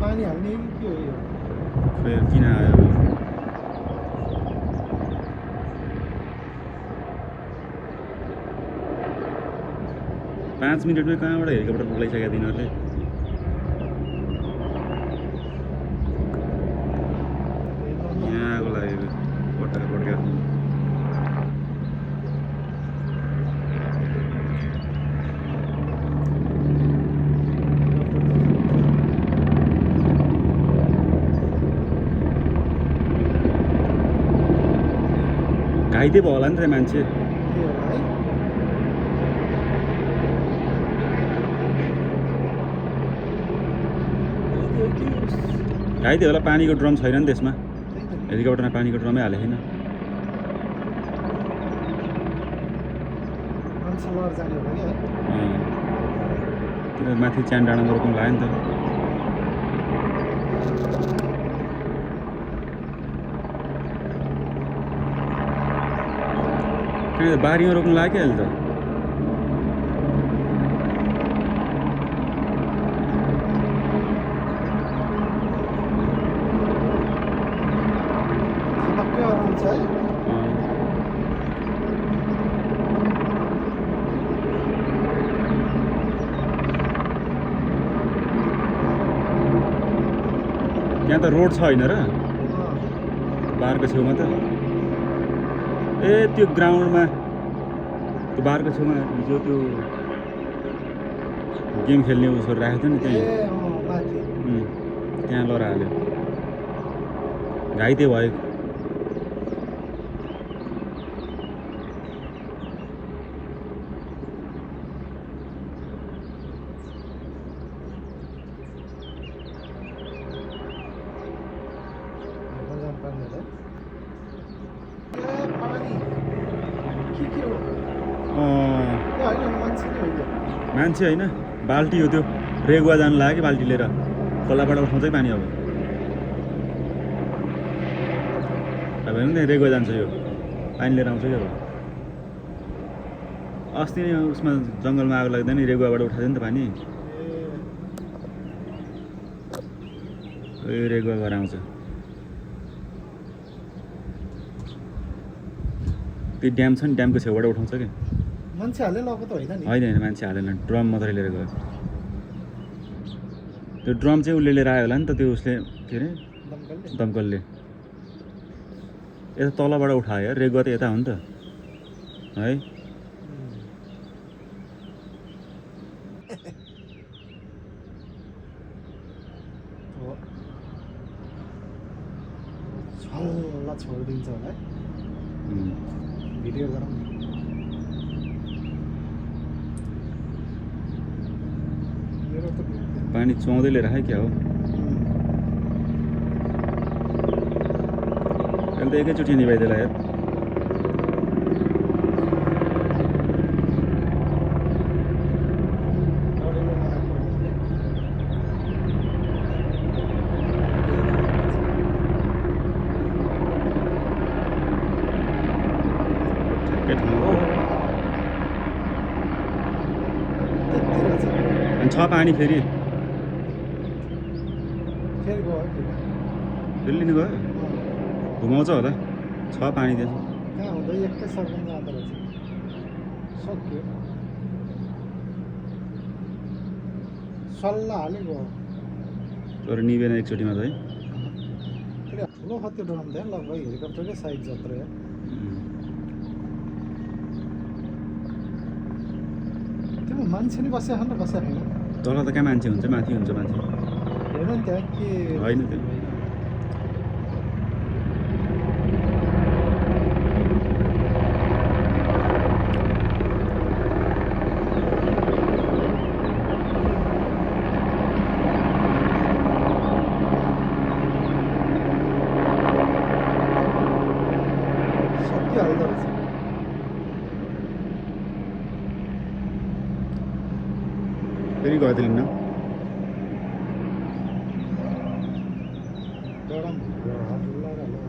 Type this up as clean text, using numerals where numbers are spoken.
पानी हाल्ने कि के हो यो? फेरि किन आयो 5 मिनटमै कहाँबाट हेलिकप्टर बोलाइसकेका तिनीहरूले यहाँको लागि पटका पटका घाइते भयो होला नि त मान्छे के होला है? घाइते होला पानीको ड्रम छैन नि त्यसमा त्यही त नि। हेलिकप्टरमा पानीको ड्रमै हालेको छैन मान्छे लड जाने होला कि है? तिनीहरू माथि च्यान डाँडामा रोक्नु लाग्यो नि त कहाँ बारीमा रोक्नु लाग्यो क्या अहिले त खपक्कै आउँछ है? त्यहाँ त रोड छ होइन र बारको छेउमा त ए त्यो ग्राउन्डमा त्यो बारको छेउमा हिजो त्यो गेम खेल्ने उसहरू राखेको थियो नि त्यहीँ माथि त्यहाँ लर हाल्यो घाइते भयो बजार पर्ने है? ए पानी के हो? ए होइन मान्छे नै हो यो। मान्छे होइन बाल्टी हो त्यो रेगुवा जानु लाग्यो कि बाल्टी लिएर खोलाबाट उठाउँछै पानी अब हेर्नु नि रेगुवा जान्छ यो पानी लिएर आउँछ कि अब अस्ति नै उसमा जङ्गलमा आगो लाग्दा नि रेगुवाबाट उठाएको थियो नि त पानी ए रेगुवा गरेर आउँछ त्यो ड्याम छ नि ड्यामको छेउबाट उठाउँछ कि मान्छे हालेर लगेको त होइन नि? होइन होइन मान्छे हालेन ड्रम मात्रै लिएर गयो त्यो ड्रम चाहिँ उसले लिएर आयो होला नि त त्यो उसले के अरे दमकलले? दमकलले यता तलबाट उठायो रेगुवा त यता हो नि त है छल्ला छोडिदिन्छ होला है? भिडियो गरौँ न। मेरो त पानी चुहाउँदै लिएर आयो क्या हो अहिले त एकैचोटि निभाइदिएला यार अनि छ पानी फेरि फेरि गयो फेरि लिनु गयो घुमाउँछ होला छ पानी त्यहाँ कहाँ हुँदै एकै सर्कल जाँदो रहेछ सक्यो सल्लाह हालेको तर निभेन एकचोटिमा त है ठुलो खत्यो ड्रम थियो लगभग हेलिकप्टरकै साइज जत्रो हो त्यो मान्छे नि बसेको छैन बसेको छैन तल त कहाँ मान्छे हुन्छ माथि हुन्छ मान्छे हेर्नु नि त्यहाँ के होइन त्यो सकिहाल्दो रहेछ फेरि गयो त लिन्न गरम हात लगाएर